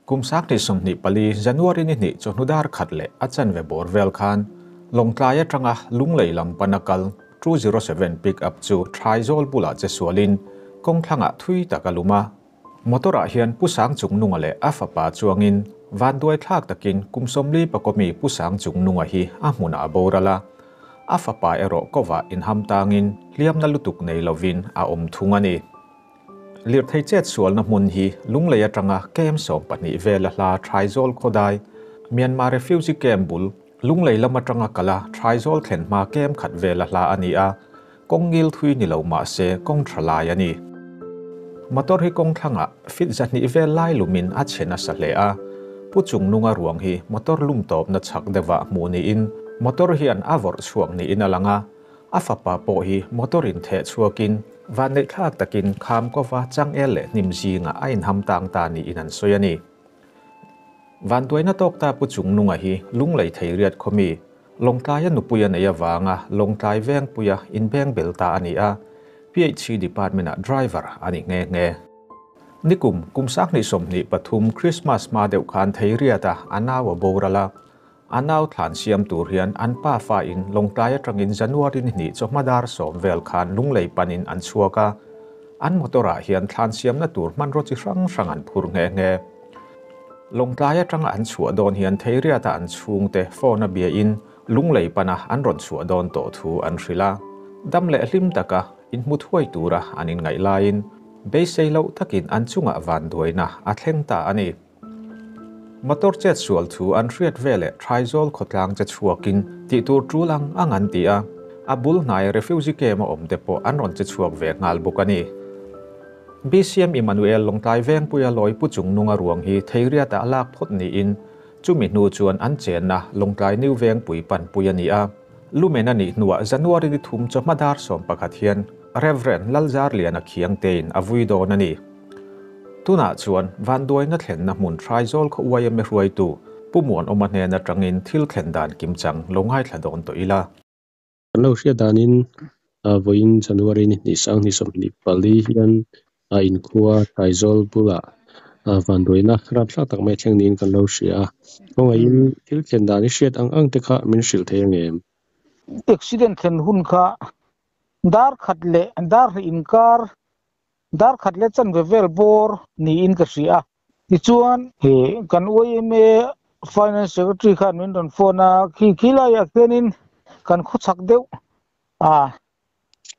Kum 2024 January ni hnih chawhnu dar khat leh a chanve bawr vel khan Lawngtlai atanga Lunglei lam pana kal 207 pickup chu Thaizawl bulah che sualin kawng thlangah thui tak a lum a. Motor-ah hian Pu Sangchungnunga leh a fapa chuangin vanduai thlak takin kum 40 pakawmi Pu Sangchungnunga hi a hmunah a boral a. A fapa erawh kovah inham tangin hliamna lutuk nei lovin a awm thung a ni. Lirthei chet sualna hmun hi Lunglei atanga kem 12 vela hla Thaizawl khawdai, Myanmar refugee camp bul, Lunglei lam atanga kala Thaizawl thlen hma kem khat vela hla a ni a, kawng ngil thui ni lo mah se kawng tha lai a ni. Motor hi kawng thlangah fit 200 vel lai lumin a chhe nasa hle a, Pu Chungnunga ruang hi motor lum tawpna chhak deuhah hmuh niin motor hian a vawrh chhuak niin a lang a, a fapa pawh hi motor in theh chhuakin van neih thlak takin kham kova changel leh hnim zingah a inham tang ta niin an sawi a ni. Van duaina tawk ta Pu Chungnunga hi Lunglei Theiriat khawmi Lawngtlaia nupuia nei avanga Lawngtlai Vengpuia inbeng bel ta a ni a, PHC department-ah driver a ni nghe nghe. Nikum kum 2023 Christmas hma deuh khan Theiriata a nau a boral a, a nau thlan siam tur hian an pa fa in Lawngtlai atangin January ni hnih chawhma dar 10 vel khan Lunglei panin an chhuak a, an motor-ah hian thlan siamna tur hmanraw chi hrang hrang an phur nghe nghe. Lawngtlai atanga an chhuah dawn hian Theiriata an chhungte phone a bia in Lunglei pana an rawn chhuah dawn tawh thu an hrilh a, dam leh hlim taka inhmu thuai tura an inngaih laiin beisei loh takin an chungah van duaina a thleng ta a ni. Motor chet sual thu an hriat veleh Thaizawl khawtlang che chhuakin tih tur tul ang ang an ti a, a bul hnai refugee camp a awm te pawh an rawn che chhuak ve nghal bawk a ni. BCM Emmanuel Lawngtlai Vengpuia lawi Pu Chungnunga ruang hi Theiriata a lak phawt niin chumi hnu chuan an chenna Lawngtlai New Vengpui panpui a ni a. Lumen a nih hnuah January ni thum chawhma dar 11 hian Reverend Lalzarliana Khiangtein a vui dawn a ni. Tunah chuan van duaina thlenna hmun Thaizawl khaw YMA hruaitu Pu Muanawma hnen atangin thil thlen dan kimchang lo ngaithla dawn tawh ila. Kan lo hriat danin vawiin January ni hnih 2024 hian a inkhua Thaizawl bulah van duaina rapthlak tak mai thleng niin kan lo hria a. Kawngaihin thil thlen dan i hriat ang ang te kha min hrilh thei ang em? Accident thlen hun kha dar khat leh dar hnih inkar dar khat leh chanve vel bawr niin ka hria a. Tichuan kan YMA Finance Secretary khan min rawn phone a, khi khi laiah khianin kan khawchhak deuh a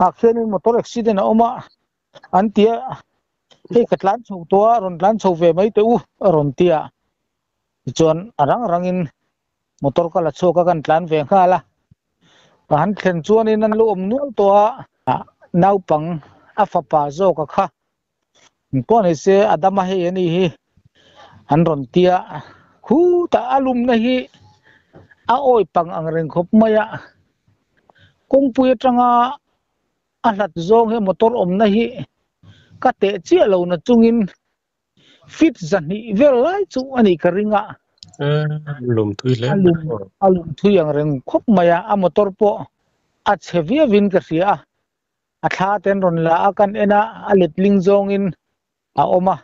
ah khianin motor accident a awm a an ti a, hei ka tlan chho tawh a, rawn tlan chho ve mai teh u a rawn ti a. Tichuan a rang rangin motor ka la chhuak a, kan tlan ve nghal a. Ka han thlen chuanin an lo awm nual tawh a, naupang a fapa zawk a kha pawh ni se Adama hei ani hi an rawn ti a, khutah a lumna hi a awi pang ang reng khawp mai a, kawngpui atanga a hlat zawng hi motor awmna hi ka teh chiah lo na chungin fit 200 vel lai chu ani ka ring a. Lum thui hle. A lum thui ang reng khawp mai a, a motor pawh a chhe viauin ka hria a. A thla ten rawn la a kan en a, a letling zawngin a awm a,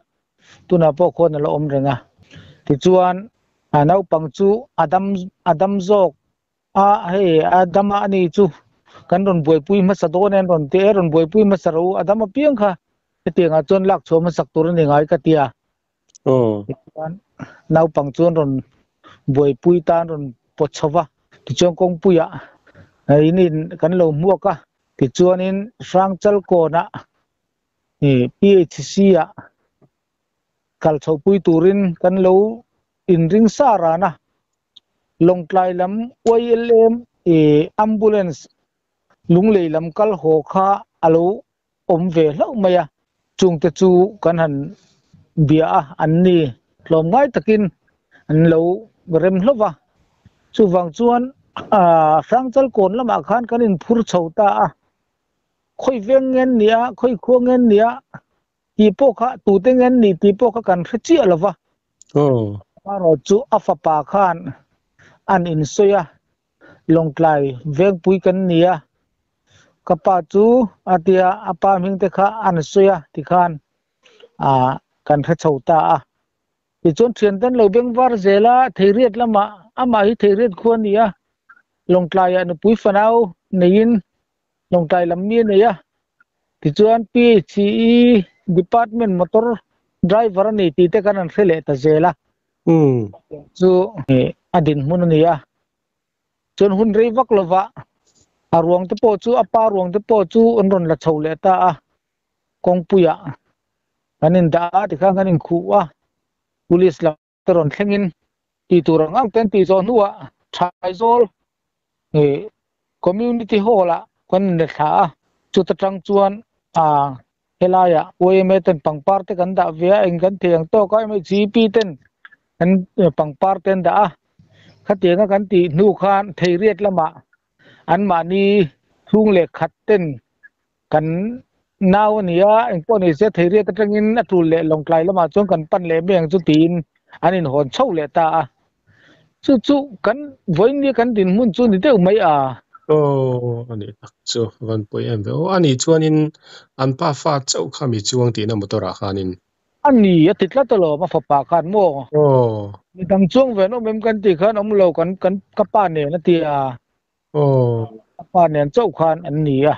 tunah pawh khuan a la awm reng a. Tichuan a naupang chu a dam zawk a, hei a dama ani chu kan rawn buaipui hmasa dawn e an rawn ti e, rawn buaipui hmasa ro a dam apiang kha hetiangah chuan lak chhuah hmasak tur a ni ngai ka ti a. Tichuan naupang chuan rawn buaipui tan rawn pawt chho va, tichuan kawngpuiah inin kan lo hmuak a. Tichuanin Hrangchal kawnah PHC-ah kal chhohpui turin kan lo inring sa ran a, Lawngtlai lam YLM ambulance Lunglei lam kal haw kha a lo awm ve hlauh mai a, chungte chu kan han bia a, an ni tlawm ngai takin an lo rem hlauh va. Chuvang chuan Hrangchal kawn lamah khan kan inphur chho ta a, khawi veng nge an ni a, khawi khua nge an ni a tih pawh kha tute nge an ni tih pawh kha kan hre chiah lo va. Amaherawhchu chu a fapa khan an insawi a, Lawngtlai Vengpui kan ni a, ka pa chu a tia a pa hming te kha an sawi a tikhan kan hre chho ta a. Tichuan thian ten lo beng var zel a, Theiriat lamah amah hi Theiriat khua a ni a, Lawngtlaiah nupui fanau neiin Lawngtlai lam mi a nei a. Tichuan PHE department motor driver a ni tih te kan han hre leh ta zel a. Chu a dinhmun a ni a. Chuan hun rei vak lovah a ruang te pawh chu a pa ruang te pawh chu an rawn la chho leh ta a. Kawngpuiah kan indah a tikhan kan inkhuh a, police lam te rawn thlengin tih tur ang ang te an tih zawh hnuah Thaizawl ih community hall ah kan inlet thla a, chuta tang chuan ah helaiah YMA ten pangpar te kan dah ve a, eng kan thei ang tawk a MHCP ten an pangpar te an dah a, khatianga kan tih hnu khan Theiriat lamah anmahni chhung leh khat ten Kan nau a ni a, engpawh ni se Theiriat atangin a tul leh Lawngtlai lamah chuan kan pan leh mai ang chu tiin an inhawn chho leh ta a. Chu chu kan vawiin nia kan dinhmun chu ni deuh mai a. Aw, a nih tak chu van pawi em ve aw. A nih chuanin an pa fa chauh kha mi chuang tihna motor ah khanin. A ni, a ti tlat alawm a fapa khan maw. Aw. Midang chuang ve an awm em kan tih khan awm lo kan kan ka pa nen a ti a. Aw. A pa nen chauh khan an ni a.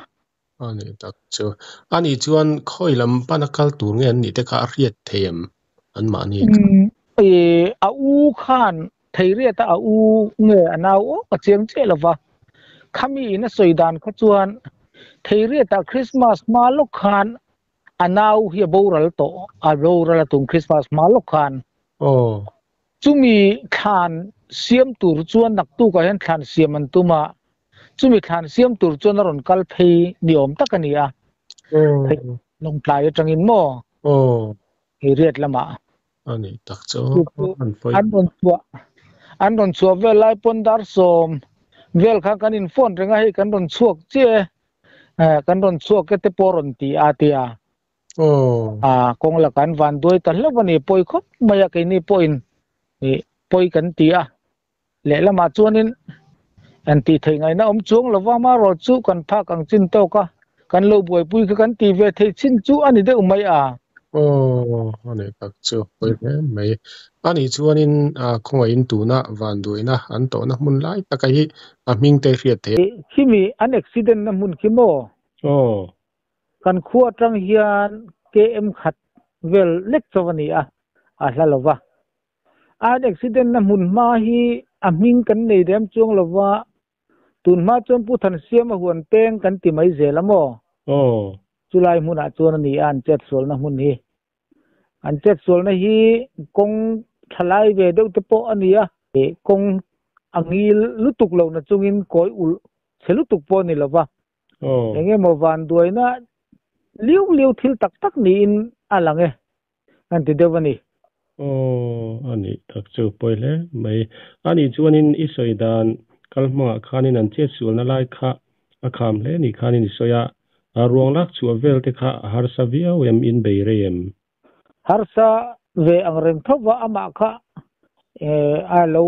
A nih tak chu. A nih chuan khawi lam pana kal tur nge an nih te kha a hriat thei em an mahni kha? Umm a u khan Theiriata a u nge a nau awk a chiang chiah lo va. Khami in a sawi dan kha chuan Theiriata Christmas hma lawk khan a nau hi a boral tawh a boral a tum Christmas hma lawk khan. Aw. Chumi thlan siam tur chuan naktukah hian thlan siam an tum a, chumi thlan siam tur chuan a rawn kal phei ni awm tak a ni a, hei Lawngtlai atangin maw hei riat lamah. A nih tak chu an rawn chhuah an rawn chhuah vel lai pawn dar sawm vel khan kan in phone reng a, hei kan rawn chhuak chiah e, kan rawn chhuak e te pawh a rawn ti a tia. A kawng la kan van duai ta hlauh a ni, pawi khawp mai a keini pawhin ih pawi kan ti a, lehlamah chuanin an tih theih ngaihna awm chuang lova amaherawh chu kan phak ang chin tawk a, kan lo buaipui kha kan ti ve theih chin chu a ni deuh mai a. Aw, a nih tak chu pawi hle mai. A nih chuanin khawngaihin tuna van duaina an tawhna hmun lai taka hi a hming te hriat theih. Khimi an accident na hmun khi maw? Aw. Kan khua atang hian KM khat vel lek chauh a ni a, a hla lo va. An accident na hmun hma hi a hming kan nei rem chuang lo va, tun hma chuan Pu Thansiama huan peng kan ti mai zel a maw? Aw. Chulai hmunah chuan a ni a an chetsualna hmun hi. An chetsualna hi kawng tha lai ve deuh te pawh a ni a, kawng a ngil lutuk lohna chungin kawi ulh chhe lutuk pawh a ni lo va. Eng emaw vanduaina liu liu thil tak tak niin a lang e, an ti deuh a ni. Aw, a nih tak chu pawi hle mai. A nih chuanin i sawi dan kal hmangah khanin an chetsualna lai kha a kham hle ni khanin i sawi a, a ruang lak chhuah vel te kha a harsa viau em, in bei rei em? Harsa ve ang reng tho va amah kha a lo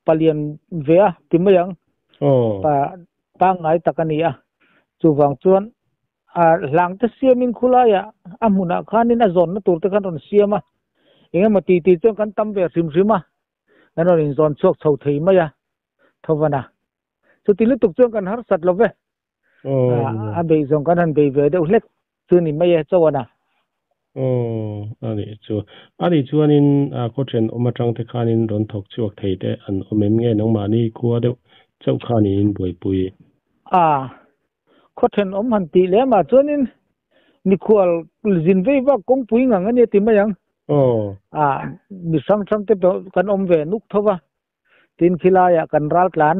palian ve a ti mai ang. Pa pangngai tak a ni a. Chuvang chuan a hlang te siamin khulaiah a hmunah khanin a zawnna tur te khan rawn siam a. Engemaw ti ti chuan kan tam ve hrim hrim a, kan rawn inzawn chhuak chho thei mai a thovana. Chuti lutuk chuan kan harsat lo ve. A beih zawng kan han bei ve deuh hlek chu ni mai e Chauhana. Aw, a nih chu. A nih chuanin khaw thenawm atang te khanin rawn thawk chhuak thei te an awm em nge nangmahni khua deuh chauh khanin in buaipui? A, khaw thenawm han tih lem ah chuanin mikhual zin vei vak kawngpui ngang a nia ti mai ang. Aw. A, mi hrang hrang te pawh kan awm ve nuk tho va. Tin khilaiah kan raltlan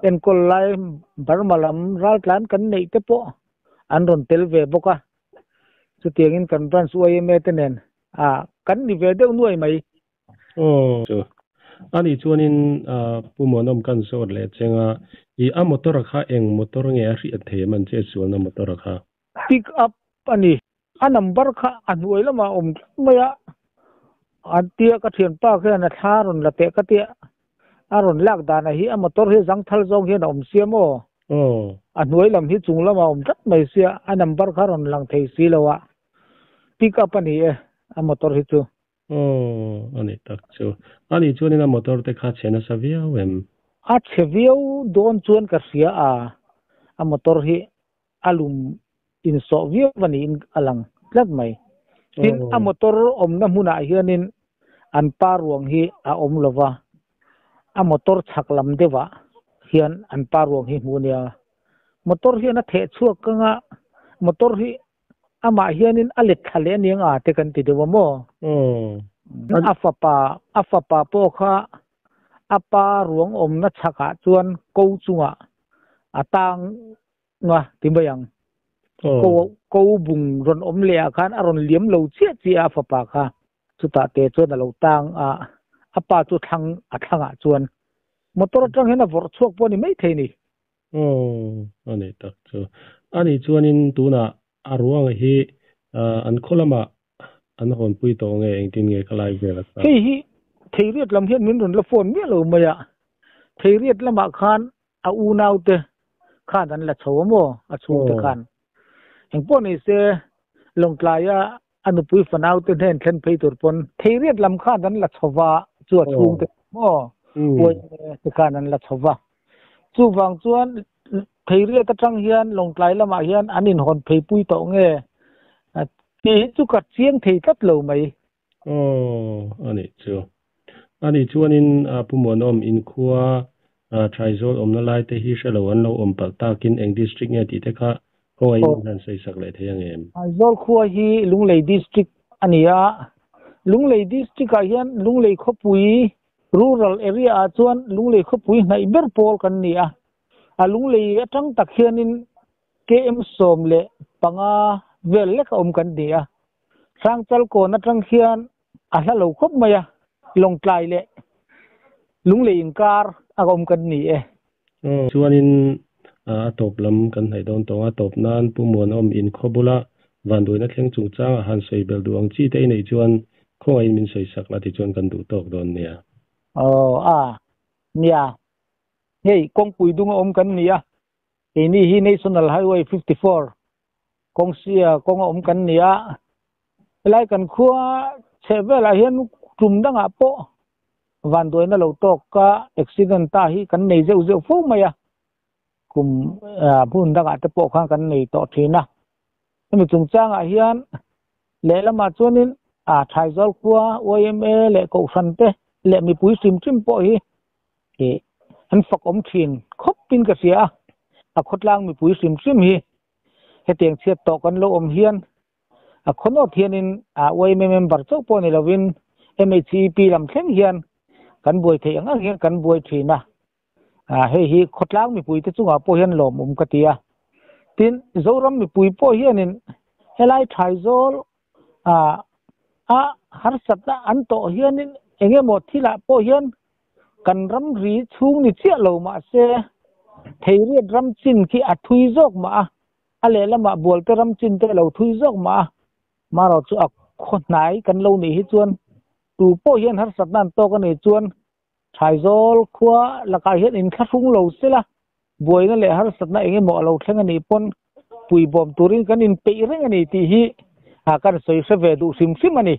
enkawl lai Burma lam raltlan kan neih te pawh an rawn tel ve bawk a, chutiangin kan branch YMA te nen ah kan ni ve deuh nuai mai. Aw chu a nih chuanin Pu Muanawm kan zawt leh cheng a, i a motor a kha eng motor nge a hriat thei em an chetsualna motor a kha? Pick up a ni. A number kha a hnuai lamah a awm tlat mai a, a tia ka thianpa khian a thla rawn la teh ka tia a rawn lak danah hi a motor hi zangthal zawng hian a awm sia maw? A hnuai lam hi chung lamah a awm tlat mai sia, a number kha rawn lang thei si lo a, pick up a ni e a motor hi chu. Aw, a nih tak chu. A nih chuanin a motor te kha chhe nasa viau em? A chhe viau dawn chuan ka hria a, a motor hi a lum insawh viau a niin a lang tlat mai. Tin, a motor awmna hmunah hianin an pa ruang hi a awm lo va, a motor chhak lam deuhah hian an pa ruang hi hmuh a nia. Motor hian a theh chhuak kang a, motor hi amah hianin a let thla leh a nia te kan ti deuh a maw? A fapa a fapa pawh kha a pa ruang awmna chhakah chuan ko chungah a tang nga ti mai ang. Ko ko bung rawn awm leh ah khan a rawn liam lo chiah chiah a a fapa kha. Chutah te chuan a lo tang a, a pa chu thlang a thlangah chuan motor atang hian a vawrh chhuak pawh a ni maithei a ni. Aw, a nih tak chu. A nih chuanin tunah a ruang hi an khaw lamah an hawnpui tawh nge engtin nge ka lai vel ata? Hei hi Theiriat lam hian min rawn la phone miah lo mai a, Theiriat lamah khan a unaute khan an la chho a maw a chhungte khan. Engpawh ni se Lawngtlaia a nupui fanaute hnen thlen phei tur pawn Theiriat lam khan an la chho va chu a chhungte maw uai te khan an la chho va. Chuvang chuan Theiriat atang hian Lawngtlai lamah hian an inhawn pheipui tawh nge tih hi chu ka chiang thei tlat lo mai. Aw, a nih chu. A nih chuanin Pu Muanawm, inkhua Thaizawl awmna lai te hi hre lo an lo awm palh takin eng district nge tih te kha khawngaih in han sawi sak leh thei ang em? Aizawl khua hi Lunglei district a ni a, Lunglei district ah hian Lunglei khawpui rural area ah chuan Lunglei khawpui hnaih ber pawl kan ni a, a Lunglei atang tak hianin KM 15 vel lek a awm kan ni a, Hrangchal kawn atang hian a hla lo khawp mai a, Lawngtlai leh Lunglei inkar a awm kan ni e. Chuanin a tawp lam kan hnaih dawn tawng a, tawp nan Pu Muanawm inkhawp bula vanduaina thleng chungchangah han sawi belh duh ang chi te i neih chuan khawngaihin min sawi sak la tichuan kan duh tawk dawn nia. Aw a, nia. Hei kawngpui dung a awm kan ni a, keini hi National Highway 54 kawng sia kawng a awm kan ni a, helai kan khua chheh velah hian tum dangah pawh vanduaina lo tawk ka accident ta hi kan nei zeuh zeuh fo mai a, kum hmun dangah te pawh khan kan nei tawh thin a. Hemi chungchangah hian lehlamah chuanin a Thaizawl khua YMA leh Kohhran te leh mipui hrim hrim pawh hi an fak awm thin khawpin ka hria a, a khawtlang mipui hrim hrim hi hetiang chhiat tawh kan lo awm hian a khawnawt hianin a YMA member chauh pawh ni lovin MHEP lam thleng hian kan buai theih ang ang hian kan buai thin a, hei hi khawtlang mipui te chungah pawh hian lawmawm ka ti a. Tin, Zoram mipui pawh hianin helai Thaizawl a harsatna an tawh hianin eng emaw thilah pawh hian kan ramri chhung ni chiah lo mahse Theiriat ram chin khi a thui zawk mah a, a lehlamah Bualte ram chin te a lo thui zawk mah a, marawh chu a khaw hnai kan lo nih hi chuan tu pawh hian harsatna an tawk a nih chuan Thaizawl khua lakah hian inthlahrung lo sela, buaina leh harsatna eng emaw a lo thleng a nih pawn puibawm turin kan inpeih reng a ni tih hi kan sawi hre ve duh hrim hrim a ni.